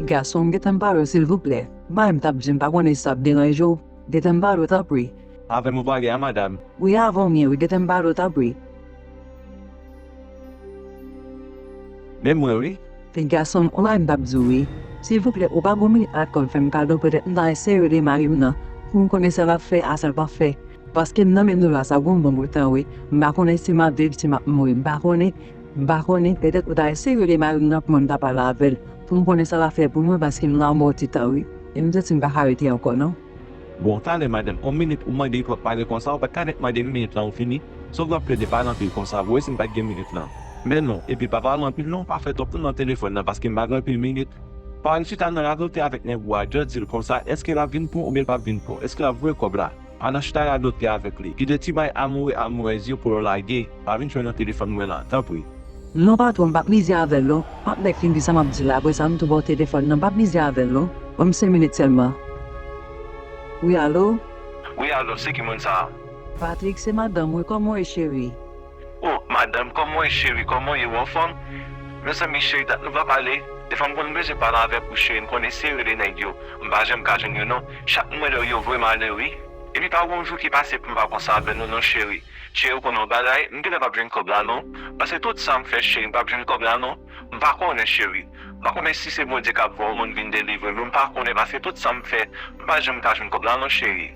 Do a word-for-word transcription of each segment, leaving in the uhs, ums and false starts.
Gason, gentan m pale w, silvouplè. Mari m t ap di m pa konnen si sa ap deranje w. Gentan m pale w, tanpri. Avè m ou pale a, madanm? Wi, avè w m ye, wi, gentan m pale w, tanpri. Men mwen, wi. Ti gason, ou la m t ap di w, wi. Silvouplè, ou pa gon minit la kòm fè m kado, petèt m ta eseye rele mari m nan, pou m konnen sa l ap fè a sa l p ap fè. Paske m nan men nou la, sa gon bon bout tan, wi. M pa konnen si m ap viv, si m ap mouri, m pa konnen. M pa konnen, petèt ou ta eseye rele mari m nan pou mwen m ta pale avè l, pou m konnen sa l ap fè pou mwen, paske m la yon bon ti tan, wi. E m santi m pa ka rete ankò, non. Bon, talè, madanm, yon minit ou mande pou w ap pale konsa, ou pa t ka mèt mande m minit lan ou fini. Sa w ap plede pale anpil konsa vre, si m pa t gen minit lan? Men non, epi pa pale anpil non, pa fè twòp tan nan telefòn nan, paske m pa gen anpil minit. Pale chita nan radote avèk nèg ou a, just di l konsa, èske l ap vin pran w oubyen l p ap vin pran w? Èske l ap voye kòb la? Pa nan chita radote avèk li. Kite ti bay amoure, amourèz yo pou yo lage. Pa vin jwe nan telefòn mwen la, tanpri. Non, patwon, m p ap mize avè l non. M ap nèk fin di sa m ap di la, apre sa m tou ba w telefòn nan, m p ap mize avè l non. Ban m senk minit sèlman. Wi, alo? Wi, alo, se ki moun sa a? Patrick, se madanm, wi, kòman w ye, cheri? O, madanm, kòman w ye, cheri? Kòman w ye? Ou anfòm? Mezanmi, cheri, dat nou pa pale. Defwa m konn bezwen pale avèk ou, cheri, m konnen se rele nèg yo. M pa janm ka jwenn yo non. Chak mwen lè yo voye m ale, wi. Epi pa gon jou ki pase pou m pa konsa avè nou non, cheri. Cheri, ou konnen yon bagay, m genlè p ap jwenn kòb la non. Paske tout sa m fè, cheri, m p ap jwenn kòb la non. M pa konnen, cheri. M pa konnen si se Bondye k ap voye yon moun vin delivre m, men m pa konnen, paske tout sa m fè, m pa janm ka jwenn kòb la non, cheri.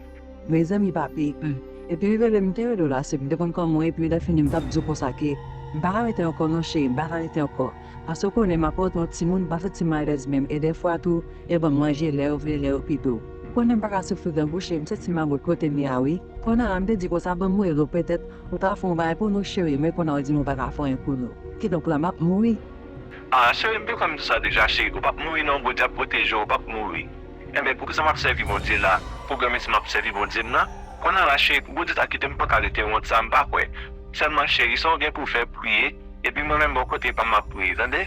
Mezanmi, papi, hmm. Epi rele m te rele w la, se pou m te konn kòman w ye, epi lè fini m t ap di w konsa ke m pa ka rete ankò non, cheri, m pa ka rete ankò. Paske w konnen m ap pote yon timoun, m pa santi m alèz menm, e dèfwa tou, yo ban m manje lè yo vle, lè yo pito. Ou konnen m pa ka soufri tankou cheri, m santi m agout kote m ye a wi. Kounye a la m te di konsa ban m rele w, petèt ou ka fè yon bagay pou nou cheri, men kounye a w di m ou pa ka fè anyen pou nou. Kidonk la m ap mouri. A, cheri, m te kwè m di w sa deja, cheri, ou p ap mouri non, Bondye ap pwoteje w, ou p ap mouri. Enben, poukisa m ap sèvi Bondye la? Pou granmesi m ap sèvi Bondye m nan? Kounye a la, cheri, pou Bondye ta kite m panka rete wont sa, m pa kwè. Sèlman, cheri, sa w gen pou w fè, priye, epi mwen menm bò kote pa m, m ap priye, tande?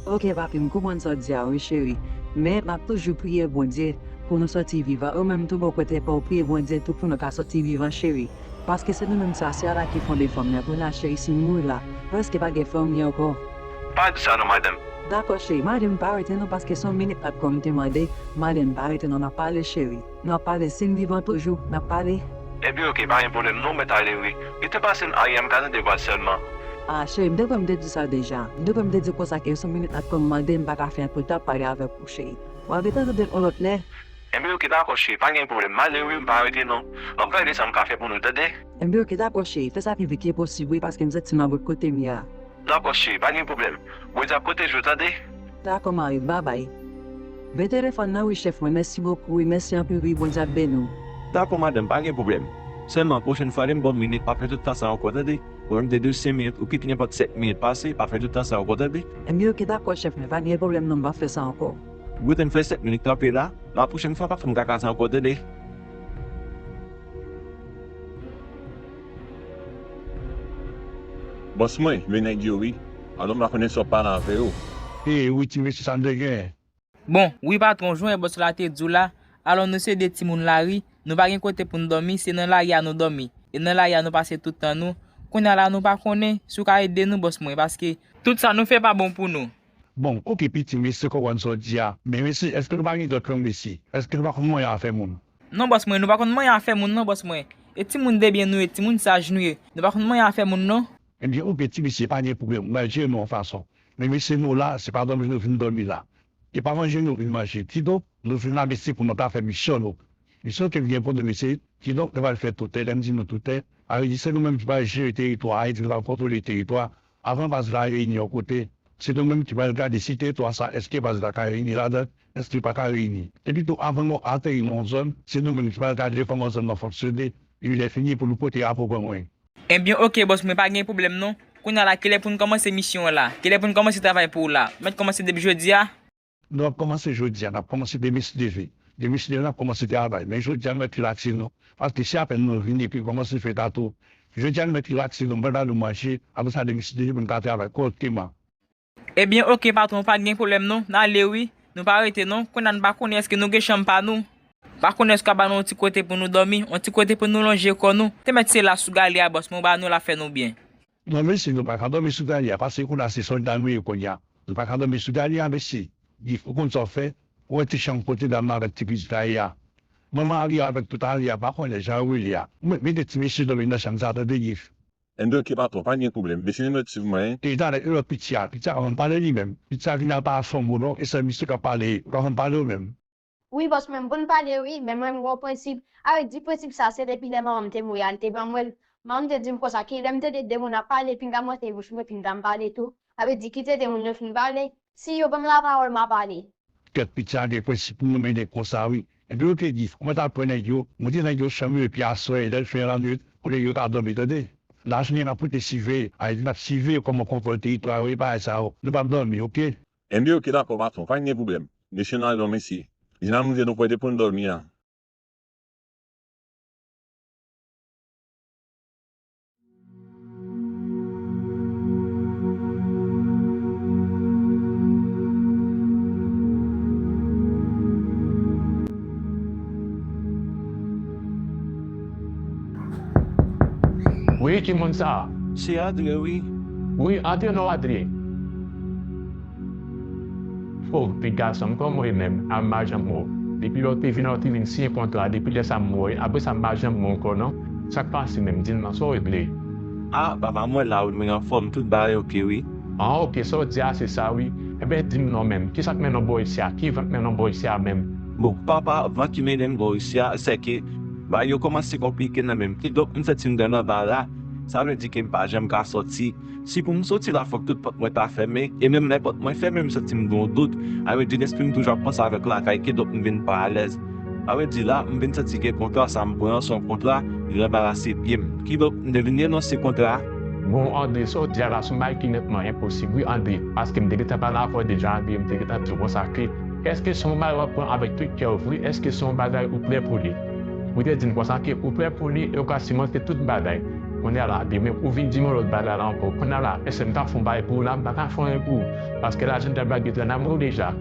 Oke, papi, m konprann sa w di a, wi, cheri. Men, m ap toujou priye Bondye pou nou sòti vivan. Ou menm tou, bò kote pa w, priye Bondye tou pou nou ka sòti vivan, cheri. Paske se nou menm sa, se ala ki fonde fanm nan. Kounye a, cheri, si m mouri la, prèske pa gen fanmi ankò. Pa di sa non, madanm. Dakò, cheri, m ale, m pa rete non, paske se yon minit la kòm m te mande. M ale, m pa rete non, n ap pale, cheri. N ap pale, si m vivan toujou, n ap pale. Ebyen, oke, pa gen pwoblèm non, mèt ale wi. Kite pase m aryè, m ka tande vwa l sèlman. A, cheri, m te kwè m te di sa deja. M te kwè m te di konsa ke se yon minit la kòm m mande, m pa ka fè anpil tan ap pale avèk ou, cheri. W a gentan tande l yon lòt lè. Enben, oke, dakò, cheri, pa gen pwoblèm. M ale wi, m pa rete non. M ap gade sa m ka fè pou nou, tande? Enben, oke, dakò, cheri, fè sa pi vit ke posib, wi, paske m santi m agout kote m ye a. Dakò, cheri, pa gen pwoblèm. Bondye ap pwoteje w, tande? Dakò, mari m, babay. Ban telefòn nan, wi, chèf mwen, mèsi bokou, wi, mèsi anpil, wi, Bondye ap beni w. Dakò, madanm, pa gen pwoblèm. Sèlman, pwochèn fwa, lè m ba w minit, pa fè tout tan sa ankò, tande? Ou menm te di w senk minit, ou kite nenpòt sèt minit pase, pa fè tout tan sa ankò, tande? Enben, oke, dakò, chèf mwen, pa gen pwoblèm non, m p ap fè sa ankò. Ou gentan fè sèt minit kanpe la, la pwochèn fwa pa fè m kaka sa ankò, tande? Bòs mwen, men nèg yo wi. Alò m pa konnen si w ap pale avè yo. E wi ti mesye sa m te gen. Bon, wi patwon, jan bòs la te di w la, alò nou se de timoun lari, nou pa gen kote pou n dòmi, se nan lari a nou dòmi. E nan lari a nou pase tout tan nou. Kounye a la nou pa konnen si w ka ede nou bòs mwen, paske tout sa nou fè pa bon pou nou. Bon, oke piti mesye, konprann sa w di a. Men mesye, èske nou pa gen dòt lang mesye? Èske nou pa konn manyen afè moun? Non bòs mwen, nou pa konn manyen afè moun non bòs mwen. E timoun de byen nou ye, timoun saj nou ye. Nou pa konn manyen afè moun non. Ebyen oke ti mesye, pa gen pwoblèm, m pral jere nou yon fason. Men mesye nou la, se pa dòmi nou vin dòmi la. E pa manje nou vin manje. Kidonk, nou vin la mesye pou nou ta fè misyon nou. Misyon ke n gen pou nou mesye, kidonk nou pral fè toutè, lè m di nou toutè, sa vle di se nou menm ki pral jere teritwa a, e nou pral kontwole teritwa a. Avan baz la reyini yon kote, se nou menm ki pral gade si teritwa sa èske baz la ka reyini ladan, èske li pa ka reyini. Epi tou avan nou ateri nan yon zòn, se nou menm ki pral gade kòman zòn nan fonksyone, epi lè fini pou nou pote rapò ban mwen. Ebyen oke bòs mwen pa gen pwoblèm non. Kounye a la kilè pou n kòmanse misyon an la? Kilè pou n kòmanse travay pou w la? Mèt kòmanse depi jodi a? Nou ap kòmanse jodi a, n ap kòmanse demen si Dye vle. Demen si Dye vle n ap kòmanse travay. Men jodi a nou mèt rilakse nou. Paske si apèn nou vini epi kòmanse fè tatou. Jodi a nou mèt rilakse nou, m pral ba nou manje, apre sa demen si Dye vle pou n ka travay kòrèkteman. Ebyen oke patwon, pa gen pwoblèm non, n ale wi. Nou pa rete non, kounye a n pa konnen èske nou gen chanm pa nou. Pa konnen èske w ap ba nou yon ti kote pou nou dòmi, yon ti kote pou nou lonje kò nou. Te mèt se la sou galye a bòs mwen, w ba nou l ap fè nou byen. Non mesye, nou pa ka dòmi sou galye a, paske kounye a se sòlda nou ye kounye a. Nou pa ka dòmi sou galye a mesye. Ou konn sa w fè, Ou wè ti chanm kote dam nan avèk ti pitit la ye a. Manman Arya avèk tout Arya pa konnen jan yo rele a. Ou mèt mete ti mesye dòmi nan chanm sa, tande Gif. Enben oke patwon, pa gen pwoblèm. Mesye nou mèt swiv mwen, en. E talè, e lòt piti a, piti a pa konn pale li menm. Piti a vin apa a fè yon mo non, e sèl misye k ap pale, ou pa konn pale ou menm. Wi bòs, mwen m konn pale wi, men mwen m gen yon prensip. Avèk di prensip sa, se depi lè manman m te mouri a, li te ban mwen l. Manman m te di m konsa ke lè m tande de moun ap pale, pinga m wete bouch mwen, pinga m pale tou. Sa vle di kite de moun yo fin pale. Si yo ban m lapawòl, m a pale. Kèt piti a gen prensip pou nonmen nèg konsa wi. Epi yo te di, kòman t ap pran nèg yo, monte nèg yo chanm yo epi aswè, lè l fè lannwit, pou nèg yo ka dòmi, tande. Lajounen n ap rete siveye, a di n ap siveye kòman kontwòl teritwa yo e bagay sa yo. Nou p ap dòmi, oke? Enben oke dakò patwon, pa gen pwoblèm. Mesye n al non mesye. Di n al manje nou pwente pou n dòmi a. Wi, ki moun sa a? Se Andre, wi. Wi, antre non, Andre. O, pitit gason m, kòman w ye menm? A m pa janm wè w. Depi lè w te vin la, w te vin siyen kontra, depi lè sa m wè w, apre sa m pa janm wè w ankò non. Sa k pase menm? Di m non, sa w regle? A, papa, mwen la wi, mwen anfòm, tout bagay oke wi. A, oke, sa w di a, se sa wi. Enben, di m non menm, kisa k mennen w bò isi a? Ki van k mennen w bò isi a menm? Bon, papa, van ki mennen m bò isi a, se ke bagay yo kòmanse konplike nan men m. Kidonk, m santi m nan anbara. Sa vle di ke m pa janm ka sòti. Si pou m soti la, fòk tout pòt mwen ta fèmen, e menm lè pòt mwen fèmen, m santi m gen yon dout. Sa vle di lespri m toujou ap panse avèk lakay, kidonk m vin pa alèz. Sa vle di la, m vin santi ke kontra sa m pran an se yon kontra, li anbarase pye m. Kidonk, m te vin renonse kontra a. Bon, Andre, sa w di a la, se yon bagay ki nètman enposib, wi, Andre, paske m te gentan pale avè w deja, Andre, m te gentan di w konsa ke, èske se yon bagay w ap pran avèk tout kè w vre? Èske se yon bagay ou prè pou li? Ou te di m konsa ke ou prè pou li e ou ka simonte tout bagay. Kounye a la, demen ou vin di m yon lòt bagay la ankò. Kounye a la, èske m ka fè yon bagay pou ou la? M pa ka fè anyen pou ou. Paske lajan djab la gentan nan men w deja.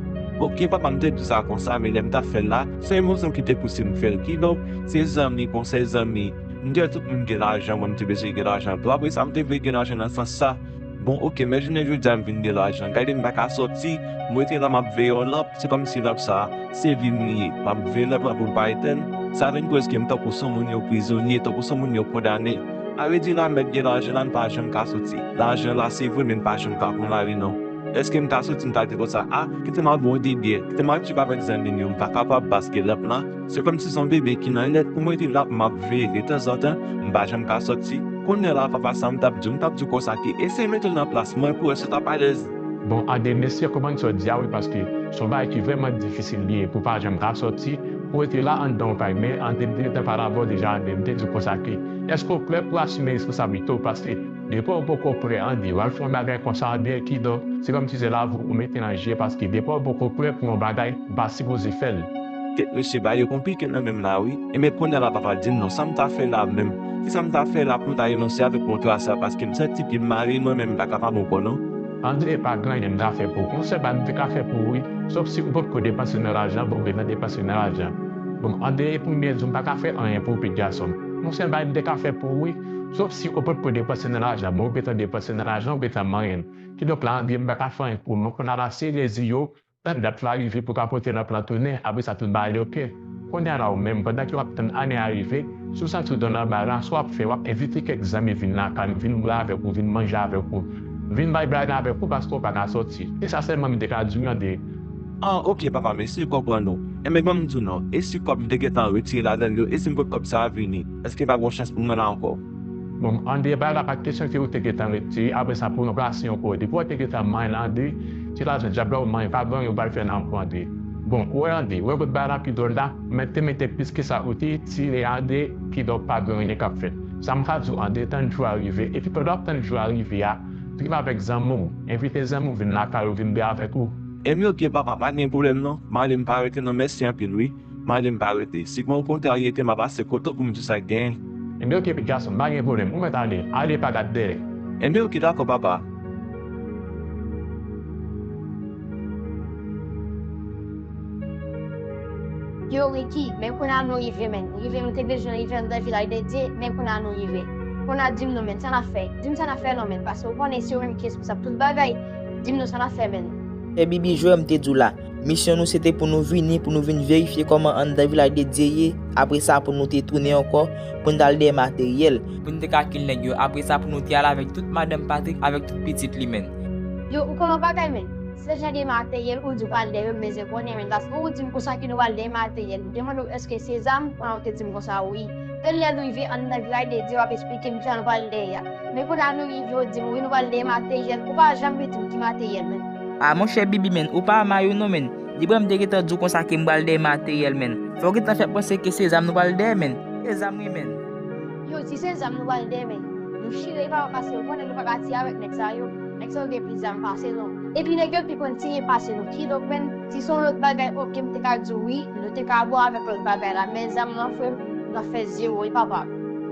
Oke, papa, m te di w sa konsa, men lè m t ap fè l la, se emosyon ki te pouse m fè l. Kidonk, se zanmi, konsèy zanmi. M te wè tout moun gen lajan, mwen m te bezwen gen lajan tou. Apre sa, m te vle gen lajan nan sans sa. Bon, oke, men jounen jodi a m vin gen lajan. Gade m pa ka sòti, m rete la m ap veye yon lanp, se kòmsi lanp sa, se vi m li ye. M ap veye lanp lan pou l pa etenn, sa vin prèske m tankou se yon moun yo prizonye, tankou se yon moun yo kondane. Sa vle di la m mèt gen lajan la, m pa janm ka sòti. Lajan la se vre, men m pa janm ka pran lari non. Èske m ka sòti, m ta di konsa, a, kite m al bwè yon de byè, kite m al tchip avèk zanmi m yo, m pa kapab paske lanp lan, se kòmsi se yon bebe ki nan lèt pou mwen te la, m ap veye detanzantan, m pa janm ka sòti. Kounye a la, papa, sa m t ap di w, m t ap di w konsa ke eseye mete w nan plas mwen pou wè si w t ap alèz. Bon, Andre, mesye, konprann sa w di a wi, paske se yon bagay ki vrèman difisil li ye pou w pa janm ka sòti, pou w rete la anndan yon kay. Men, Andre, m te gentan pale avè w deja, Andre, m te di w konsa ke, èske w prè pou w asime responsablite w? Paske depi w poko prè, Andre, w al fè yon bagay konsa, Andre, kidonk, se kòmsi se lavi w ou mete an danje, paske depi w poko prè pou yon bagay, ou pa sipoze fè l. Kèt mesye, bagay yo konplike nan men m la wi. Enben kounye a la papa, di m non, sa m ta fè la menm? Kisa m ta fè la pou m ta renonse avèk kontra sa, paske m santi pye m mare, mwen menm m pa kapab ankò non. Andre, pa gen anyen m ka fè pou ou. Yon sèl bagay m te ka fè pou ou wi, sòf si ou potko depanse nan lajan, bon, ou gentan depanse nan lajan. Bon, Andre, pou m byen di w, m pa ka fè anyen pou ou, pitit gason m. Yon sèl bagay m te ka fè pou ou wi, sòf si ou potko depanse nan lajan, bon, ou gentan depanse nan lajan, ou gentan manyen l. Kidonk la, Andre, m pa ka fè anyen pou ou non. Kounye a la, sere zi w, tann dat la rive pou w ka pote lanp lan tounen, apre sa tout bagay oke. Kounye a la ou menm, pandan ke w ap tann ane a rive, si w santi w nan anbara, sa w ap fè, w ap envite kèk zanmi vin lakay ou, vin bwè avèk ou, vin manje avèk ou, vin bay blag avèk ou paske w pa ka sòti. Se sa sèlman m te ka di w, Andre. An, oke papa, mèsi, m konprann ou. Enben ban m di w non, e si kòb m te gentan retire ladan l yo, e si m pot kòb sa a vini, èske pa gen yon chans pou mwen la ankò? Bon, Andre, bagay la pa kesyon ke ou te gentan retire, apre sa pou nou plase yon kò. Depi w te gentan manyen l, Andre, ti lajan dyab la ou manyen, pa gen anyen ou pral fè l ankò, Andre. Bon, ou wè, Andre, ou wè kot bagay la pi dwòl la, men te mete plis ke sa ou te tire, Andre, kidonk pa gen anyen k ap fèt. Sa m ka di w, Andre, tann jou a rive, epi pandan w ap tann jou a rive a, drive avèk zanmi w, envite zanmi w vin lakay ou, vin bwè avèk ou. Ebyen oke papa, pa gen pwoblèm non, m ale m pa rete non, mèsi anpil wi. M ale m pa rete. Si gen yon kontra rete, m a pase kote w pou m di w sa k genyen. Ebyen oke pitit gason m, pa gen pwoblèm. Ou mèt ale. Ale pa gad dèyè. Ebyen oke dakò papa. Yo Ricky, men kounye a nou rive menm. Rive nou te bezwen rive anndan vilaj de Dye, men kounye a nou rive. Kounye a di m non menm, sa n ap fè? Di m sa n ap fè non menm, paske ou konnen se ou menm ki responsab tout bagay. Di m non sa n ap fè menm. E Bibi jwe m te di w la. Misyon nou se te pou nou vini, pou nou vin verifye kòman anndan Vilaj de Dye ye, apre sa pou nou te tounen ankò, pou n t al dèyè materyèl, pou n te ka kil nèg yo, apre sa pou nou te al avèk tout madanm Patrick, avèk tout pitit li, menn. Yo, ou konnen yon bagay, menn? Se jan de materyèl ou di w pral dèyè yo, m bezwen konnen, menn, paske ou di m konsa ke nou pral dèyè materyèl. M te mande w èske se zam, ou te di m konsa wi. Tèl lè nou rive anndan Vilaj de Dye, w ap esplike m kijan nou pral dèyè a. Men kounye a nou rive, ou di m wi, nou pral dèyè materyèl. Ou pa janm vle di m ki materyèl, menn. A, monchè Bibi, menn, ou pa mayo non, menn. Depi m te gentan di w konsa ke m pral dèyè materyèl, menn. Fò w gentan fè panse ke se zam nou pral dèyè, menn. Se zam wi, menn. Yo, si se zam nou pral dèyè, menn, nou chire papa, paske ou konnen nou pa ka tire avèk nèg sa yo. Nèg sa yo gen plis zam pase nou. Epi nèg yo pi konn tire pase nou. Kidonk, menn, si se yon lòt bagay, oke, m te ka di w wi, nou te ka bon avèk lòt bagay la. Men zam nan, frè m, n ap fè zewo wi, papa.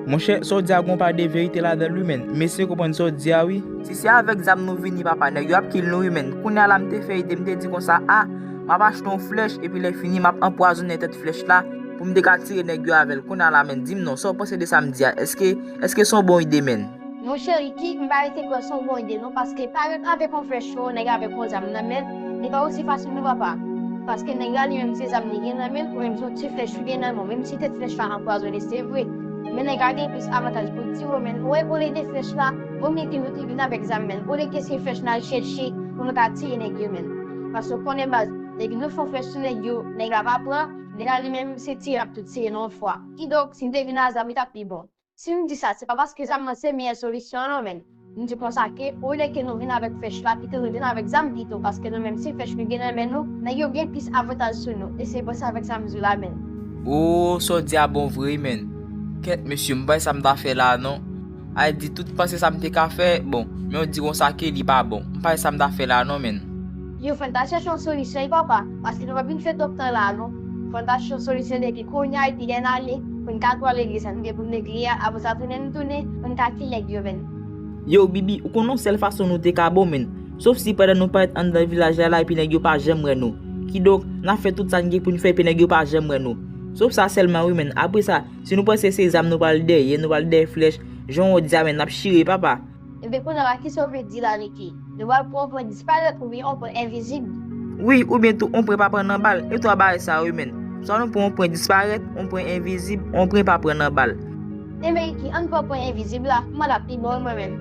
Monchè, sa w di a gen yon pa de verite ladan l wi, menn. M eseye konprann sa w di a wi. Si se avèk zam nou vini, papa, nèg yo ap kil nou wi, menn. Kounye a la m te fè ide, m te di konsa, a, m ap achte yon flèch, epi lè fini, m ap anpwazonnen tèt flèch la, pou m te ka tire nèg yo avè l. Kounye a la, menn, di m non, sa w panse de sa m di a? Èske, èske se yon bon ide, menn? Monchè Ricky, m pa rete kwè se yon bon ide non, paske parèt avèk yon flèch cho, nèg avèk yon zam nan men l, li pa osi fasil non, papa. Paske nèg la li menm se zam li gen nan men l, ou menm se yon ti flèch ou gen nan men w. Menm si tèt flèch la anpwazonnen, se vre, men nèg la gen plis avantaj pou l tire w, menn. Ou wè, olye de flèch la, vo mye ke nou te vin avèk zam, menn. Olye ke se flèch n al chèche pou nou ta tire nèg yo, menn. Paske w konnen baz, depi nou fè yon flèch sou nèg yo, nèg la pa pran, nèg la li menm se tire l ap tou tire nan yon fwa. Kidonk, si n te vin a zam, li t ap pi bon. Si m di sa, se pa paske zam nan se meyè solisyon an non, menn. M di konsa ke, olye ke nou vin avèk flèch la, pito nou vin avèk zam pito, paske nou menm se flèch nou gen nan men nou, nèg yo gen plis avantaj sou nou, e se panse avèk sa m di w la, menn. O, sa w di a bon vre wi, menn. Kèt, mesye, m pa wè sa m ta fè la non. Ay di tout panse sa m te ka fè, bon, men w di konsa ke li pa bon. M pa wè sa m ta fè la non, menn. Yo, fò n ta chèche yon solisyon wi, papa, paske nou p ap vin fè twòp tan la non. Fò n ta chèche yon solisyon depi kounye a, epi lè n ale, pou n ka twale legliz sa nou gen pou n netwaye a, apre sa tounen nou tounen, pou n ka kil nèg yo, menn. Yo, Bibi, ou konnen yon sèl fason nou te ka bon, menn. Sof si pandan nou parèt anndan vilaj la, la, epi nèg yo pa janm wè nou. Kidonk, n ap fè tout sa n gen pou n fè, epi nèg yo pa janm wè nou. Sof sa sèlman wi, menn. Apre sa, si nou panse se zam nou pral dèyè, nou pral dèyè flèch, jan w di a, menn, n ap chire, papa. Ebyen, kounye a la, kisa w vle di la, Ricky? Nou pral pran yon pwen disparèt oubyen yon pwen envizib? Wi, oubyen tou, yon pwen pa pran nan bal. E twa bagay sa yo wi, menn. Swa nou pran yon pwen disparèt, yon pwen envizib, yon pwen pa pran nan bal. Ebyen, Ricky, ann pran pwen envizib la. Mwen la pi bon, mwen menm.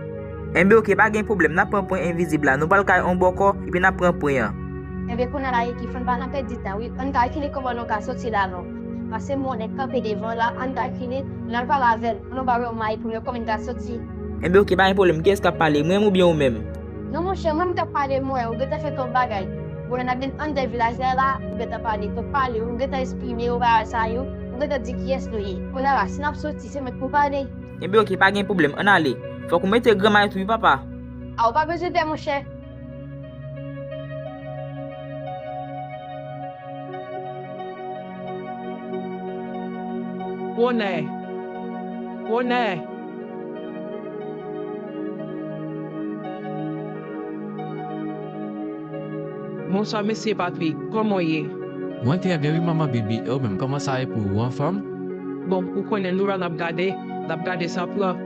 Enben, oke, pa gen pwoblèm. N ap pran pwen envizib la. Nou pral kay yon bòkò, epi n ap pran pwen an. Ebyen, kounye a la, Ricky, fò n pa nan pèdi tan, wi. Ann kalkile kòman nou ka soti la, non. Paske m wè yon nèg kanpe devan la, ann kalkile, n al pale avè l, pou nou ba yo may pou yo konnen n ka soti. Enben, oke, pa gen pwoblèm. Kiyès k ap pale, mwen menm oubyen ou menm? Non, monchè, mwen menm k ap pale, mwen, ou gentan fè twòp bagay. Bon, lè n ap vin anndan vilaj la, la, ou gentan pale twòp pale, ou gentan eksprime w, bagay sa yo, ou gentan di kiyès nou ye. Kounye a la, si n ap soti, se mwen k pou pale. Enben, oke, pa gen pwoblèm, ann ale. Fòk ou mete granma tou, wi, papa. A, ou pa bezwen pè, monchè. Bonè. Bonè. Bonswa, mesye Patrick. Kòman w ye? Mwen trè byen, wi, manman Bibi. E ou menm, kòman sa ye pou ou, anfòm? Bon, ou konnen nou la, n ap gade, n ap gade sa pran.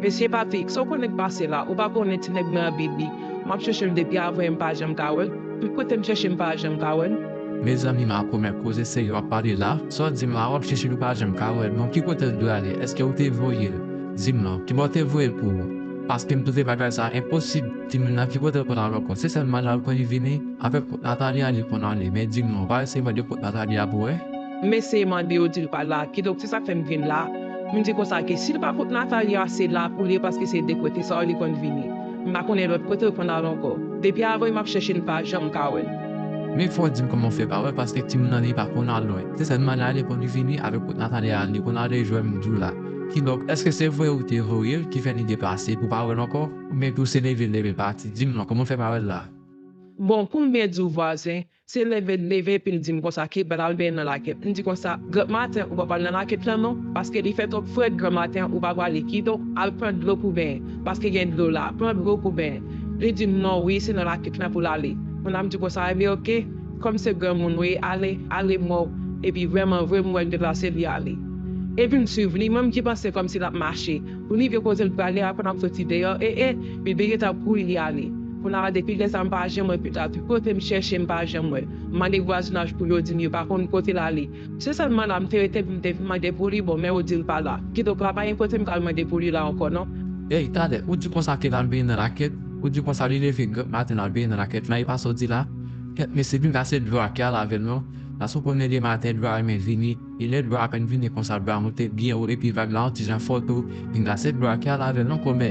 Mesye Patrick, sa w konnen k pase la? Ou pa konnen ti nèg blan an Bibi? M ap chèche l depi avan yè, m pa janm ka wè l. Tout kote m chèche, m pa janm ka wè l. Mezanmi, makomè, koze serye w ap pale la. Sa w di m la, w ap chèche l, ou pa janm ka wè l. Bon, ki kote l dwe ale? Èske ou te voye l? Di m non, kibò w te voye l pou ou? Paske m twouve bagay sa a enposib. Timoun nan, ki kote l konn al ankò? Se sèlman la l konn vini. Avèk Nathalie a li konn ale, men di m non, w pa eseye mande kot Nathalie a pou wè? M eseye mande yo, di l pa la. Kidonk, se sa k fè m vin la. M di konsa ke si l pa kot Nathalie a, se la pou l ye, paske se de kote sa yo li konn vini. M pa konnen lòt kote l konn al ankò. Depi avan yè m ap chèche l, m pa janm ka wè l. Men fò w di m kòman w fè pa wè l, paske timoun nan li pa konn al lwen. Se sèlman la li konn vini, avèk kot Nathalie a li konn ale jwe, m di w la. Kidonk, èske se voye ou te voye l ki fè li deplase pou w pa wè l ankò? Oubyen tou se leve l leve l pati? Di m non, kòman w fè pa wè l la? Bon, pou m byen di w, vwazen, se leve l leve epi l di m konsa ke pral al benyen nan lakèt. M di konsa, granmaten ou pa pral nan lakèt lan non, paske li fè twòp frèt granmaten ou pa prale, kidonk al pran dlo pou benyen, paske gen dlo la, pran dlo pou benyen. Li di m non wi, se nan lakèt lan pou l ale. Kounye a m di konsa, ebyen oke, kòm se granmoun wi, ale, ale mò, epi vrèman vre m wè l deplase li ale. Epi m swiv li, mwen m ki panse kòmsi l ap mache. Pou li vye kote l prale a, pandan m soti deyò, e, e, Bibi gentan ap kouri li ale. Kounye a la, depi lè sa a, m pa janm wè pitit la. Tout kote m chèche, m pa janm wè. M mande vwazinaj pou yo di m yo pa konn kote l ale. Se sèlman la m te rete, m te vin mande pou li, bon, men yo di l pa la. Kidonk, la pa gen kote m ka al mande pou li la ankò, non. Ey, talè, ou di konsa ke l al benyen nan lakèt, ou di konsa li leve granp maten l al benyen nan lakèt la, e pa sa w di la? Kèt, mesye, vin gase dlo a, ki al avè l, non. Paske w konnen de maten dlo a renmen vini, e lè dlo a apèn vini konsa, dlo a monte byen wo, epi vag la yon ti jan fò tou, vin gase dlo a, ki al avè l, non, kòmè.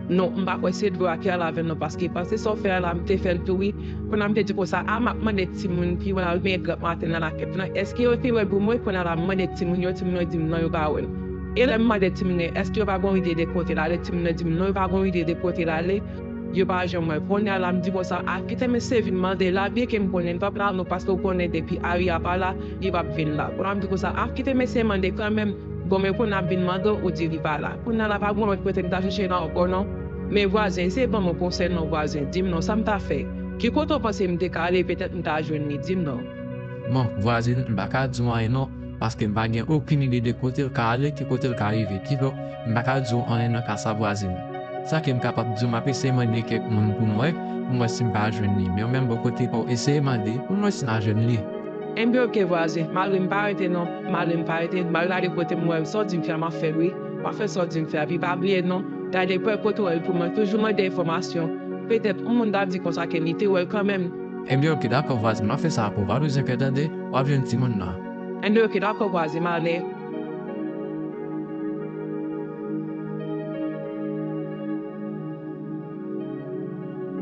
Non, m pa kwè se dlo a ki al avè l, non, paske panse sa w fè a la, m te fè l tou, wi. Kounye a m te di konsa, a, m ap mande timoun ki wè l al benyen granp maten nan lakèt lan, èske yo te wè l pou mwen? Kounye a la, m mande timoun yo, timoun yo di m non, yo pa wè l. E lè m mande timoun yo, èske yo pa gon ide de kote l ale? Timoun yo di m non, yo pa gon ide de kote l ale. Yo pa janm wè l. Kounye a la, m di konsa, a, kite mesye vin mande l la, byenke m konnen l p ap la non, paske w konnen depi Ari a pa la, li p ap vin la. Kounye a m di konsa, a, kite mesye mande kanmenm. Bon, men kounye a ap vin mande w, ou di li pa la. Kounye a la, pa gon lòt kote m ta chèche la ankò non. Men vwazen, eseye ban m yon konsèy non, vwazen, di m non, sa m ta fè? Ki kote w panse m te ka ale, petèt m ta jwenn li, di m non. Bon, vwazen, m pa ka di w anyen non, paske m pa gen okenn ide de kote l ka ale, ki kote l ka rive. Kidonk, m pa ka di w anyen nan ka sa, vwazen. Sa ke m kapab di w, m ap eseye mande kèk moun pou m wè, pou m wè si m pa jwenn li. Men ou menm bò kote pa w, eseye mande pou m wè si m a jwenn li. Enben oke vwazen, malgre m pa rete non, malgre m pa rete, m al gade kote m wè l, sa w di m fè a m ap fè l wi, m ap fè sa w di m fè a, epi pa bliye non, gade pwen kote w wè l pou mwen, toujou mande enfòmasyon, petèt yon moun ta di konsa ke li te wè l kanmenm. Enben oke dakò vwazen, m ap fè sa pou w, pa bezwen pè tande, w ap jwenn timoun nan. Enben oke dakò vwazen, m ale.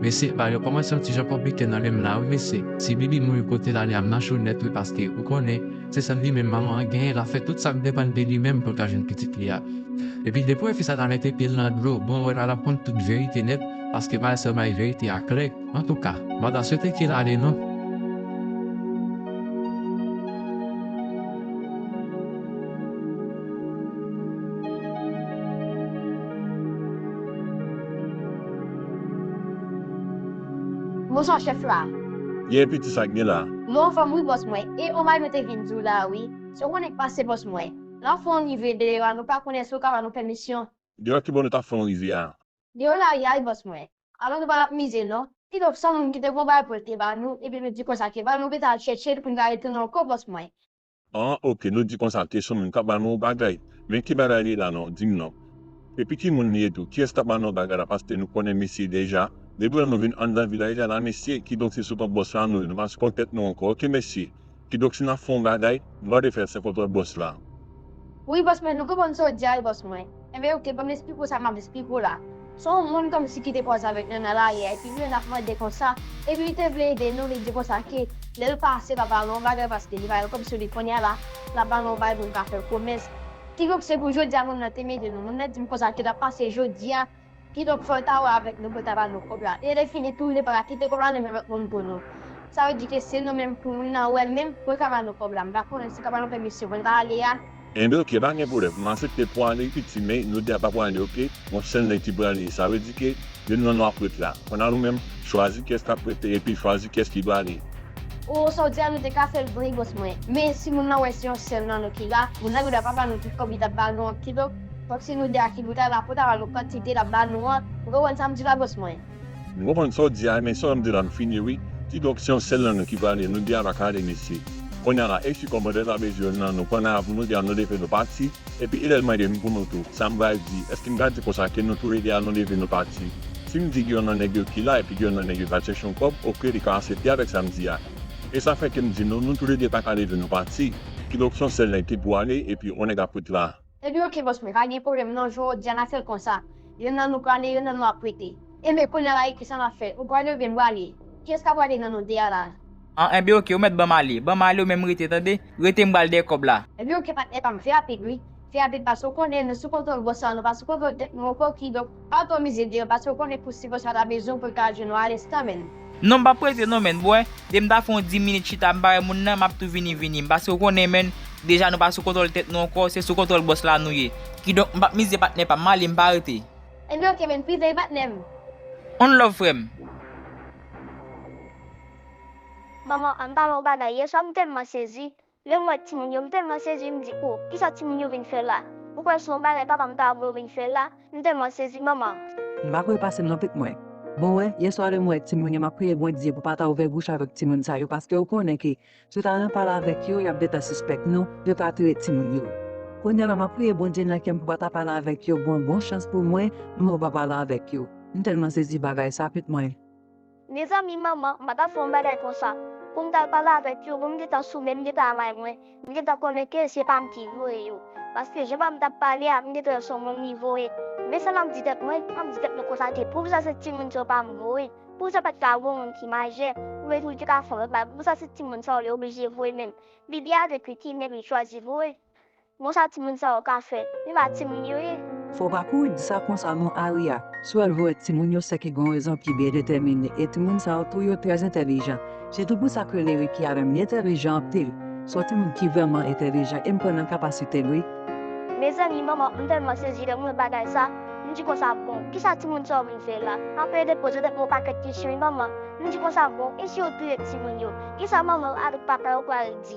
Mesye, bagay yo kòmanse yon ti jan konplike nan men m la wi mesye. Si Bibi mouri kote l ale a m nan cho nèt wi paske ou konnen, se sèl li menm manman an genyen, l ap fè tout sa k depann de li menm pou l ka jwenn pitit li a. Epi depi w wè fi sa ta mete pye l nan dlo, bon w wè la l ap konn tout verite nèt paske bagay sa yo bay verite a klè. Antouka, m pa ta swete ke l ale non. Bonswa chèf la. Ye piti sa k gen la? Nou anfòm wi bòs mwen. E on bagay nou te vin di w la wi. Se w konnen k pase bòs mwen. N ap fè on rive deyò a, nou pa konnen si w ka ba nou pèmisyon. Deyò kibò nou t ap fè on rive a? Deyò lari a wi bòs mwen. Alò nou pa t ap mize non. Kidonk se on moun ki te gon bagay pou l te ba nou, epi nou di konsa ke ba nou rete al chèche l pou n ka retounen ankò bòs mwen. An, oke, nou di konsa ke se on moun k ap ba nou on bagay. Men ki bagay li ye la non, di m non. Epi ki moun li ye tou? Kiyès k ap ba nou bagay la? Paske nou konnen mesye deja. Depi lè nou vin anndan vilaj la, la mesye, kidonk se sou kont bòs la nou ye. Nou pa sou kont tèt nou ankò, oke mesye. Kidonk si n ap fè yon bagay, nou pa dwe fè l san kontwòl bòs la. Wi bòs mwen, nou konprann sa w di a wi bòs mwen. Enben oke, ban m esplike w sa m ap esplike w la. Se yon moun kòmsi ki te kwaze avèk nou nan lari a, epi li menm l ap mande konsa, epi li te vle ede nou, li di konsa ke lè l pase l ap ba nou yon bagay paske li pa wè kòmsi li kounye a la, l ap ba nou yon bagay pou nou ka fè komès. Kidonk se pou jodi a moun nan te mete nou, moun nan di m konsa ke l ap pase jodi a, Kidonk fò l ta wè avèk nou pou l ta ba nou kòb la. E lè fini tou, li pa ka kite kòb la nan men lòt moun pou nou. Sa vle di ke se nou menm pou moun nan wè menm pou l ka ba nou kòb la. M pa konnen si l ka ba nou pèmisyon pou n ta ale a. Enben oke, pa gen pwoblèm. M aksepte pou w ale piti, men nou di a pa pou ale oke. Yon sèl nèg ki pou ale. Sa vle di ke youn nan nou ap ret la. Kounye a nou menm, chwazi kiyès k ap rete epi chwazi kiyès ki pou ale. O, sa w di a nou te ka fè l vre bòs mwen. Men si moun nan wè se yon sèl nan nou ki la, moun nan gendwa pa ba nou tout kòb li t ap ba nou an. Kidonk, fòk se nou de a ki pou ta la pou ta ba nou kantite l ap ba nou an. Ou konprann sa m di la bòs mwen? M konprann sa w di a, men sa w wè m di la m fini wi. Kidonk se yon sèl nan nou ki prale, nou de a pa ka ale mesye. Kounye a la, e si kòmandè ta bezwen youn nan nou, kounye a pou nou de a nou leve nou pati, epi e lè l mande m pou nou tou, sa m pral di, èske m ka di konsa ke nou toulede a nou leve nou pati? Si m di gen youn nan nèg yo ki la epi gen youn nan nèg yo k al chèche yon kòb, oke li ka aksepte avèk sa m di a. E sa fè ke m di nou, nou toulede pa ka leve nou pati. Kidonk se yon sèl nèg ki pou ale epi yon nèg ap ret la. Ebyen oke bòs mwen, pa gen pwoblèm non, jodi a n a fè l konsa. Youn nan nou prale, youn nan nou ap rete. Enben kounye a la e kisa n ap fè? Ou prale oubyen m prale? Kiyès k ap prale nan nou de a la? An enben oke, ou mèt ban m ale. Ban m ale, ou menm rete tande. Rete m pral dèyè kòb la. Ebyen oke patnè pa m, fè rapid wi. Fè rapid paske w konnen nou sou kontwòl bòs la, nou pa sou kontwòl tèt nou ankò kidonk pa twò mize deyò paske w konnen pou si bòs la ta bezwen w pou l ka jwenn w alenstan menn. Non m p ap rete non menn bwè. Depi m ta fè yon dis minit chita m pa wè moun nan m ap tou vini vini m paske w konnen menn deja nou pa sou kontwòl tèt nou ankò se sou kontwòl bòs la nou ye. Kidonk m p ap mize patnè pa m m ale m pa rete. Ebyen oke menn prive wi patnè m. On love frè m. Manman ann pale yon bagay yèswa m tèlman sezi. Lè m wè timoun yo m tèlman sezi m di oh kisa timoun yo vin fè la? Ou kwè se yon bagay papa m ta vle w vin fè la? M tèlman sezi manman. M pa kwè pase m nan tèt mwen. Bon, wè, yèswa lè m wè timoun yo, m ap priye Bondye pou pa ta ouvè bouch avèk timoun sa yo, paske ou konnen ke si w ta nan pale avèk yo, y ap gentan sispèk nou, yo ka touye timoun yo. Kounye a la, m ap priye Bondye nan kè m pou pa ta pale avèk yo, bon, bon chans pou mwen, m pa pale avèk yo. M tèlman sezi bagay sa, pitit mwen. Mezanmi, manman, m pa ta fè yon bagay konsa. Pou m t al pale avèk yo, pou m gentan sou men, m gentan amay mwen. M gentan konnen ke se pa m ki voye yo. Paske jan pa m t ap pale a, m gentan wè se yon moun li voye. Men sa m ap di tèt mwen, m ap di tèt mwen konsa ke poukisa se timoun sa yo pa m voye? Poukisa pa t ka voye yon moun ki majè? Oubyen tou li te ka fè yon lòt bagay. Poukisa se timoun sa yo li oblije voye menm? Li byen avèk li ki menm li chwazi voye. Bon sa timoun sa yo ka fè? Se pa timoun yo ye. Fò w pa kouri di sa konsa non Alia. Si w wè l voye timoun yo, sèke gen yon rezon ki byen detèmine. E timoun sa yo tou yo trè entèlijan. Se tou pou sa ke Lerikia menm li entèlijan anpil. Se yon timoun ki vrèman entèlijan e m kwè nan kapasite l wi. Mezanmi manman, m tèlman sezi lè m wè bagay sa. M di konsa bon, kisa timoun sa yo vin fè la? Anpil de poze tèt mwen yon pakèt kesyon wi manman. M di konsa bon, e si yo touye timoun yo? Kisa manman yo avèk papa yo pral di?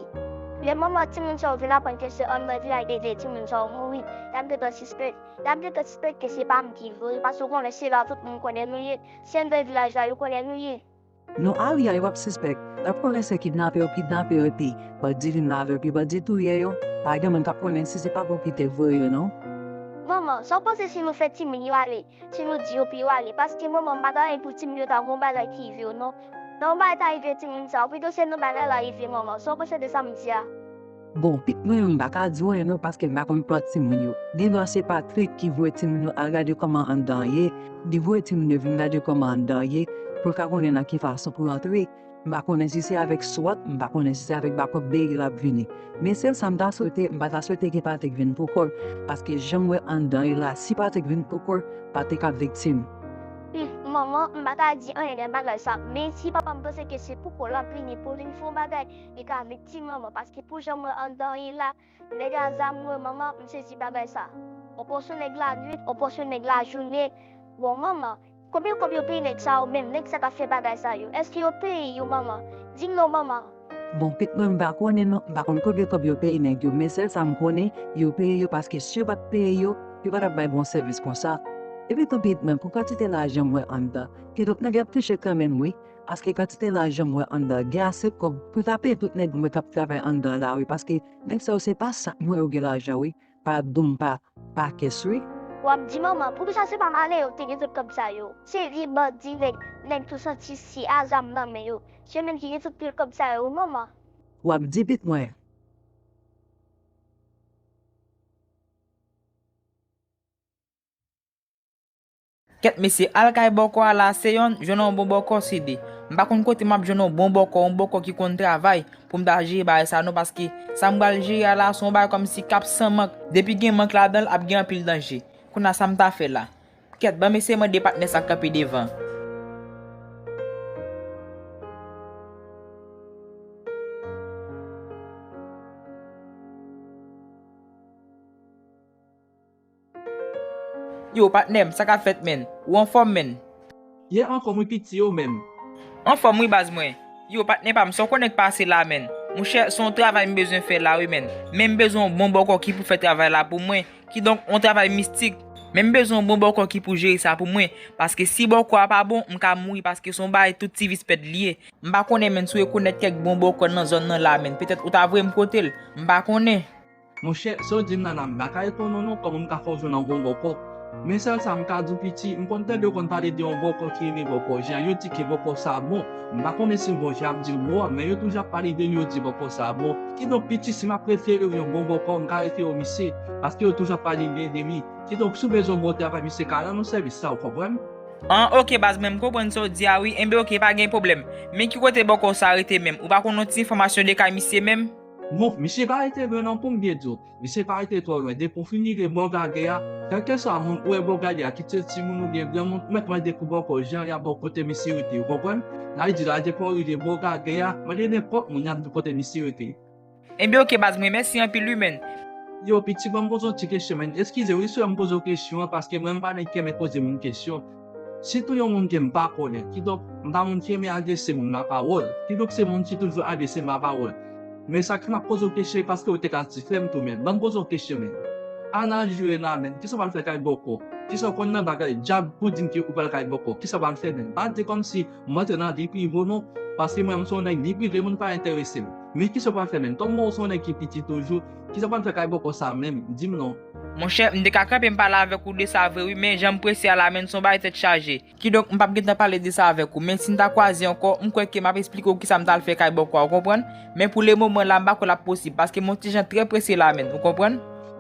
Lè manman timoun sa yo vin aprann ke se anndan vilaj de Dye timoun sa yo mouri, y ap gentan sispèk. Y ap gentan sispèk ke se pa m ki voye, paske w konnen se la tout moun konnen nou ye. Se anndan vilaj la yo konnen nou ye. Non Alia, yo p ap sispèk. Y ap konnen se kidnapè yo kidnape yo epi bandi vin la avèk yo, bandi touye yo. Pa gen moun k ap konnen si se papa w ki te voye yo non. Manman, sa w panse si nou fè timoun yo ale? Si nou di yo pou yo ale, paske manman m pa ta renmen pou timoun yo ta gen yon bagay ki rive yo non. Nan yon bagay ta rive timoun sa yo, pito se nou bagay la rive manman. Sa w panse de sa m di a? Bon, pitit mwen menm m pa ka di w anyen non paske m pa konn plan timoun yo. Gendwa se Patrick ki voye timoun yo al gade kòman anndan an ye, li voye timoun yo vin gade kòman anndan an ye pou l ka konnen nan ki fason pou l antre. M pa konnen si se avèk swat, m pa konnen si se avèk bakòp bere l ap vini. Men sèl sa m ta swete, m pa ta swete ke Patrick vin pou kò l, paske jan m wè anndan ye la, si Patrick vin pou kò l, Patrick ap viktim. Humm, manman, m pa ta di anyen nan bagay sa, men si papa m panse ke se pou kò l ap vini pou l vin fè yon bagay, li ka viktim manman, paske pou jan m wè anndan ye la, nèg a zam wi manman, m sezi bagay sa. On pòsyon nèg lannuit, on pòsyon nèg lajounen. Bon manman, konbyen kòb yo peye nèg sa yo menm, nèg sa k ap fè bagay sa yo? Èske yo peye yo manman? Di m non manman. Bon, pitit mwen, m pa konnen non, m pa konn konbyen kòb yo peye nèg yo, men sèl sa m konnen, yo peye yo paske si yo pa t peye yo, yo pa t ap bay bon sèvis konsa. Epi tou pitit mwen, pou kantite lajan m wè anndan, kidonk nèg yo ap touche kanmenm wi, paske kantite lajan m wè anndan, gen ase kòb pou ta peye tout nèg mwen k ap travay anndan la wi, paske nèg sa yo se pa sa k mwen yo gen lajan wi. Pa dou m pa, pa kès wi. W ap di manman, poukisa se pa malere yo ki te gen tout kòb sa yo? Se vye bandi nèg, nèg tou santi si a zam nan men yo. Se yo menm ki gen tout pil kòb sa yo wi manman. W ap di pitit mwen. Kèt mesye, al kay bòkò a la, se yonn, jwenn yon bon bòkò, se de. M pa konn kote m ap jwenn yon bon bòkò, yon bòkò ki konn travay pou m ta jere bagay sa non, paske sa m pral jere a la, se yon bagay kòmsi k ap san mank. Depi gen mank ladan l, ap gen anpil danje. Kounye a sa m ta fè la? Kèt, ban m eseye mande patnè sa k kanpe devan. Yo, patnè m, sa k ap fèt, menn? Ou anfòm, menn? Ye anfòm wi, piti, ou menm? Anfòm wi, baz mwen. Yo, patnè pa m, sa w konnen k pase la, menn? Monchè, se yon travay m bezwen fè la wi, menn. Men m bezwen yon bon bòkò ki pou fè travay la pou mwen. Kidonk, yon travay mistik. Men m bezwen yon bon bòkò ki pou jere sa pou mwen. Paske si bòkò a pa bon, m ka mouri paske se yon bagay tout ti vis pèd li ye. M pa konnen, menn, si w rekonèt kèk bon bòkò nan zòn nan la, menn. Petèt ou ta voye m kote l. M pa konnen. Monchè, sa w di m nan la, m pa ka reponn ou non, kòman m ka fè w jwenn yon bon bòkò? Men sèl sa m ka di w piti, m konn tande yo konn pale de yon bòkò ki rele bòkò Jean, yo di ke bòkò sa bon. M pa konnen si l bon jan ap di l bon an, men yo toujou ap pale de li, yo di bòkò sa bon. Kidonk piti, si m ap refere w yon bon bòkò, m ka refere w misye, paske yo toujou ap pale byen de li. Kidonk si w bezwen yon bon travay, misye ka rann ou sèvis sa, ou konprann? An, oke baz mwen, m konprann sa w di a wi, enben oke, pa gen pwoblèm. Men ki kote bòkò sa rete menm? Ou pa konn yon ti enfòmasyon de kay misye menm? Bon, misye pa rete lwen non, pou m byen di w. Misye pa rete twò lwen. Depi w fin rive bò gagè a, kèlkeswa moun ou wè bò gagè a, kit se timoun oubyen granmoun, ou mèt mande pou bòkò Jean, y ap ba w kote misye rete, ou konprann? Sa vle di la, depi w rive bò gagè a, mande nenpòt moun, y ap di w kote misye rete. Enben oke baz mwen, mèsi anpil wi menn. Yo, piti, ban m poze w ti kesyon, menn. Eskize wi si w wè m poze w kesyon an, paske mwen, m pa nèg ki renmen poze moun kesyon. Sitou yon moun ke m pa konnen. Kidonk, m pa moun ki renmen adrese moun lapawòl. Kidonk, se moun ki toujou adrese m lapawòl. Men sa k fè m ap poze w kesyon, e paske w te ka ti frè m tou, menn. Ban m poze w kesyon, menn. Ana jire la, menn. Kisa w pral fè kay bòkò? Kisa w konn nan bagay djab pou di m ke ou pral kay bòkò? Kisa w pral fè, menn? Pa di kòmsi m antre nan vi prive w non. Paske mwen, m se yon nèg vi prive, moun pa enterese m. Men kisa w pral fè, menn? Kòm mwen, w se yon nèg ki piti toujou, kisa w pral fè kay bòkò sa menm? Di m non. Monchè, m te ka kanpe m pale avèk ou de sa vre wi, men jan m prese a la, menn, se yon bagay tèt chaje. Kidonk, m p ap gentan pale de sa avèk ou, men si n ta kwaze ankò, m kwè ke m ap esplike w kisa m t al fè kay bòkò a, ou konprann? Men pou lemoman la, m pa kwè l ap posib, paske m yon ti jan trè prese la, menn, ou konprann?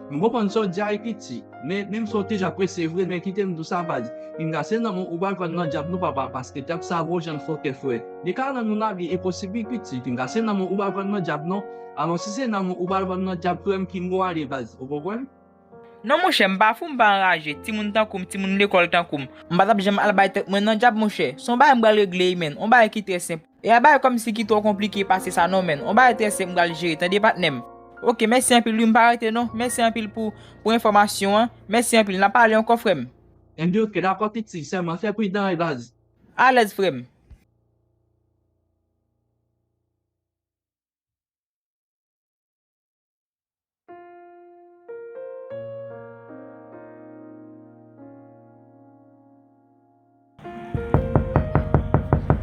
M konprann sa w di a wi piti, men menm si w te jan prese vre, men kite m di w sa baz. Pinga se nan men w ou pral vann nan dyab non papa, paske dyab sa gwo jan fòkè frè. Li ka rann ou lavi enposib wi piti, pinga se nan men w ou pral vann nan dyab non. Alò si se nan men w ou pral vann nan dyab frè m ki mo ale baz, ou konprann? Non monchè, m pa fou, m pa anraje. Timoun tankou m, timoun lekòl tankou m, m pa t ap janm al bay tèt mwen nan dyab monchè. Se yon bagay m pral regle wi menn, yon bagay ki trè senp. E a bagay kòmsi ki twò konplike pase sa non menn. Yon bagay trè senp m pral jere, tande patnè m. Oke, mèsi anpil wi, m pa rete non. Mèsi anpil pou, pou enfòmasyon an. Mèsi anpil, n a pale ankò frè m. Enben oke, dakò piti, sèlman fè pridan wi baz. Alèz frè m.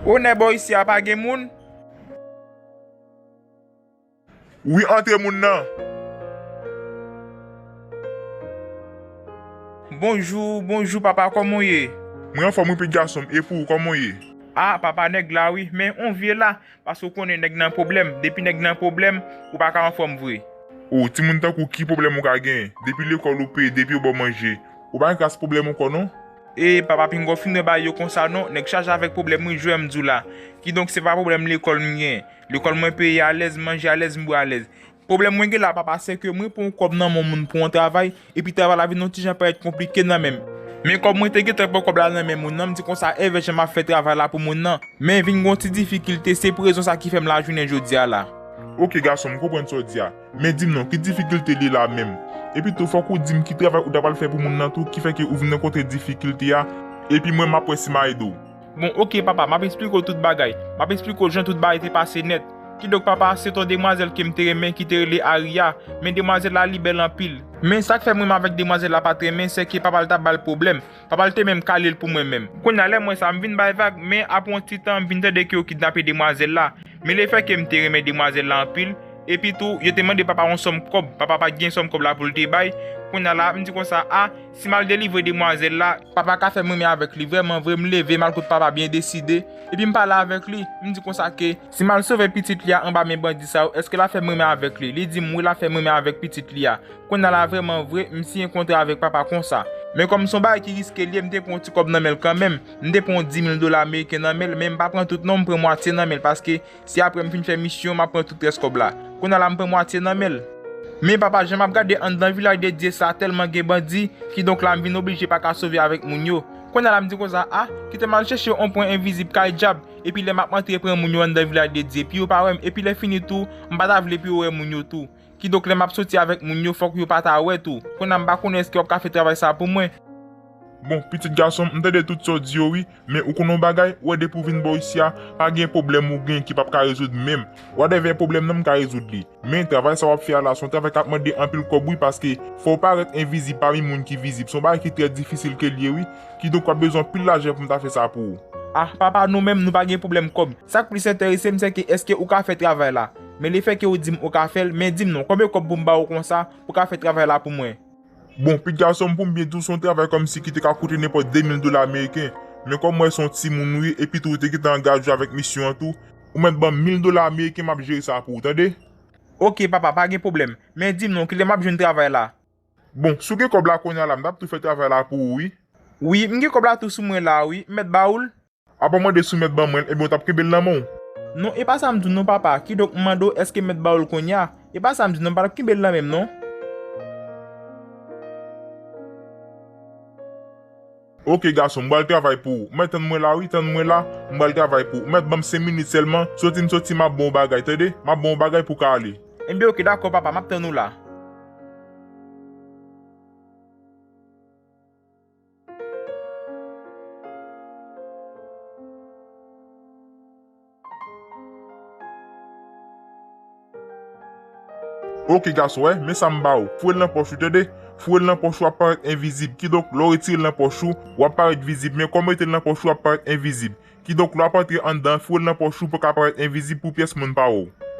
Onè bò isi a pa gen moun? Wi, antre moun nan. Bonjou, bonjou papa, kòman w ye? Mwen anfòm wi pitit gason m, e pou ou, kòman w ye? A, papa nèg la wi, men on vye la. Paske w konnen nèg nan pwoblèm, depi nèg nan pwoblèm, ou pa ka anfòm vre. O, timoun tankou w ki pwoblèm ou ka genyen? Depi lekòl ou peye, depi yo ba w manje, ou pa gen kras pwoblèm ankò non. E papa, pinga w fin wè bagay yo konsa non, nèg chaje avèk pwoblèm wi, jwè m di w la. Kidonk se pa pwoblèm lekòl m genyen. Lekòl mwen peye alèz, manje alèz, m bwè alèz. Pwoblèm mwen gen la papa, se ke mwen pran yon kòb nan men yon moun pou yon travay, epi travay la vin yon ti jan parèt konplike nan men m. Men kòm mwen te gentan pran kòb la nan men moun nan, m di konsa, evè jan m ap fè travay la pou moun nan, men vin gen yon ti difikilte, se pou rezon sa ki fè m la jounen jodi a la. Oke gason, m konprann sa w di a. Men di m non, ki difikilte li ye la menm? Epi tou, fòk ou di m ki travay ou ta pral fè pou moun nan tou, ki fè ke ou vin rankontre difikilte a, epi mwen m ap wè si m a ede w. Bon, oke papa, m ap esplike w tout bagay. M ap esplike w jan tout bagay te pase nèt. Kidonk papa, se t on demwazèl ke m te renmen ki te rele Aria. Men demwazèl la, li bèl anpil. Men sa k fè m renmen avèk demwazèl la pa t renmen, se ke papa l t ap ba l pwoblèm. Papa l te menm kale l pou mwen menm. Kounye a, lè m wè sa, m vin bay vag, men apre yon ti tan, m vin tande ke yo kidnape demwazèl la. Men lefètke m te renmen demwazèl la anpil, epi tou, yo te mande papa yon sòm kòb. Papa pa t gen sòm kòb la pou l te bay. Kounye a la, m di konsa, a, si m al delivre demwazèl la, papa ka fè m renmen avèk li vrèman vre. M leve, m al kot papa byen deside. Epi m pale avèk li. M di konsa ke, si m al sove pitit li a anba men bandi sa yo, èske l a fè m renmen avèk li? Li di m wi, l a fè m renmen avèk pitit li a. Kounye a la vrèman vre, m siyen kontra avèk papa konsa. Men kòm se yon bagay ki riske l ye, m te pran yon ti kòb nan men l kanmenm. M te pran yon dis mil dola ameriken nan men l, men m pa pran tout non, m pran mwatye nan men l, paske si apre m fin fè misyon, m ap pran tout rès kòb la. Kounye a la m pran mwatye nan men l. Men papa, jan m ap gade anndan Vilaj de Dye sa tèlman gen bandi, kidonk la m vin oblije pa ka sove avèk moun yo. Kounye a la m di konsa, a, kite m al chèche yon pwen envizib kay dyab, epi lè m ap antre pran moun yo anndan Vilaj de Dye, epi yo pa wè m, epi lè fini tou, m pa ta vle pou yo wè moun yo tou. Kidonk lè m ap soti avèk moun yo, fòk yo pa ta wè tou. Kounye a m pa konnen èske w ap ka fè travay sa pou mwen. Bon, pitit gason m, m tande tout sa w di yo wi, men ou konn yon bagay, ou wè depi w vin bò isi a, pa gen pwoblèm ou gen ki p ap ka rezoud menm. Whatever pwoblèm nan, m ka rezoud li. Men travay sa w ap fè a la, se yon travay k ap mande anpil kòb wi, paske fò w parèt envizib pami moun ki vizib. Se yon bagay ki trè difisil ke l ye wi. Kidonk w ap bezwen anpil lajan pou m ta fè sa pou ou. Ah, papa, nou menm, nou pa gen pwoblèm kòb. Sa k plis enterese m, se ke èske ou ka fè travay la. Men lefètke ou di m ou ka fè l, men di m non, konbyen kòb pou m ba ou konsa, pou w ka fè travay la pou mwen? Bon, pitit gason m, pou m byen di w, se yon travay kòmsi ki te ka koute nenpòt de mil dola ameriken. Men kòm m wè se yon timoun ou ye, epi tou ou te gentan angaje w avèk misyon an tou, ou mèt ban m mil dola ameriken, m ap jere sa pou ou, tande? Oke, papa, pa gen pwoblèm. Men di m non, kilè m ap jwenn travay la? Bon, si w gen kòb la kounye a la, m t ap tou fè travay la pou ou, wi. Wi, m gen kòb la tou sou mwen la, wi. M mèt ba ou l? Apa w mande si w mèt ban mwen l, ebyen w t ap kenbe l nan men w. Non, e pa sa m di w non, papa. Kidonk, m mande w èske m mèt ba ou l kounye a. E pa sa m di w non, m pa t ap kenbe l nan men m, non. Oke, gason, m pral travay pou ou. Mèt tann mwen la, wi, tann mwen la, m pral travay pou ou. Mèt ban m senk minit sèlman, soti m soti, m ap ba w bagay, tande? M ap ba w bagay pou w ka ale. Ebyen, oke, dakò, papa, m ap tann ou la. Oke gason, wè, men sa m ba ou. Foure l nan pòch ou, tande? Foure l nan pòch ou, w ap parèt envizib. Kidonk, lè w retire l nan pòch ou, w ap parèt vizib. Men kòm w mete l nan pòch ou, w ap parèt envizib. Kidonk, lè w ap antre anndan, foure l nan pòch ou pou w ka parèt envizib pou pyès moun pa wè w.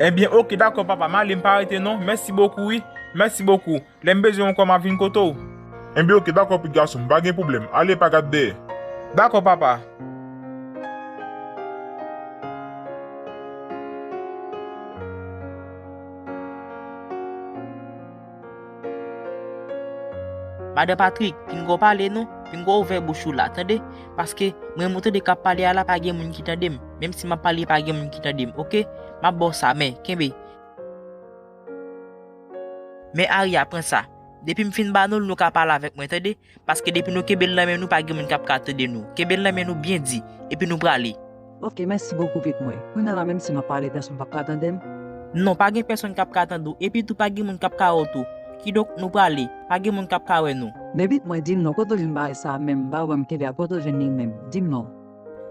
Ebyen, oke, dakò, papa, m ale, m pa rete non. Mèsi bokou, wi. Mèsi bokou. Lè m bezwen w ankò, m ap vin kote w. Ebyen, oke, dakò, pitit gason m, pa gen pwoblèm. Ale, pa gad dèyè. Dakò, papa. Madan Patrik, pinga w pale non, pinga w ouvè bouch ou la, tande? Paske mwen renmen w tande k ap pale a la, pa gen moun ki tande m. Menm si m ap pale, pa gen moun ki tande m, oke? M ap ba w sa, men, kenbe. Men Aria, pran sa. Depi m fin ba nou l, nou ka pale avèk mwen, tande? Paske depi nou kenbe l nan men nou, pa gen moun k ap ka tande nou. Kenbe l nan men nou byen di, epi nou prale. Oke, mèsi bokou pitit mwen. Kounye a la, menm si m ap pale, pèsonn p ap ka tande m? Non, pa gen pèsonn k ap ka tande w, epi tou pa gen moun k ap ka wè w tou. Kidonk, nou prale, pa gen moun k ap ka wè nou. Men pitit mwen, di m non, kote w jwenn bagay sa a menm? M pa wè m kenbe a, kote w jwenn li menm? Di m non.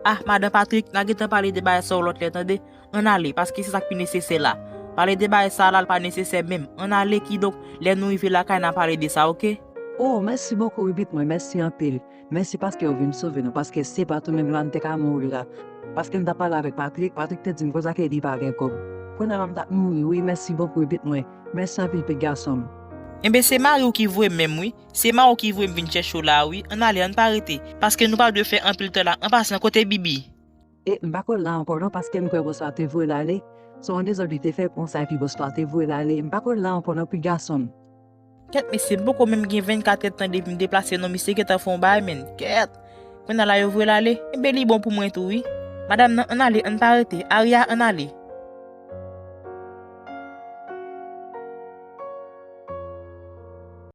Ah, madan Patrik, n a gentan pale de bagay sa yo lòt lè, tande? Ann ale, paske se sa k pi nesesè la. Pale de bagay sa a la, l pa nesesè menm. Ann ale, kidonk, lè nou rive lakay, n a pale de sa, oke? Oh, mèsi bokou, wi, pitit mwen, mèsi anpil. Mèsi paske w vin sove nou, paske se pa t ou menm la, m te ka mouri la. Paske m t ap pale avèk Patrik, Patrik te di m konsa ke li pa gen kòb. Kounye a la, m t ap mouri, wi, mèsi bokou, wi, pitit mwen. Mèsi anpil, pitit gason m. Enben, se mari w ki voye m menm, wi. Se mari w ki voye m vin chèche w la, wi. Ann ale, ann pa rete, paske nou pa dwe fè anpil tan la. An pasan, kote Bibi? E m pa ko la ankò non, paske m kwè bòs la te voye l ale. Se yon dezòd li te fè konsa, epi bòs la te voye l ale. M pa ko la ankò non, pitit gason m. Kèt mesye, m poko menm gen vennkat èdtan depi m deplase non, misye gentan fè yon bagay, men kèt. Kounye a la yo voye l ale, enben li bon pou mwen tou, wi. Madanm nan, ann ale, ann pa rete. Aria, ann ale.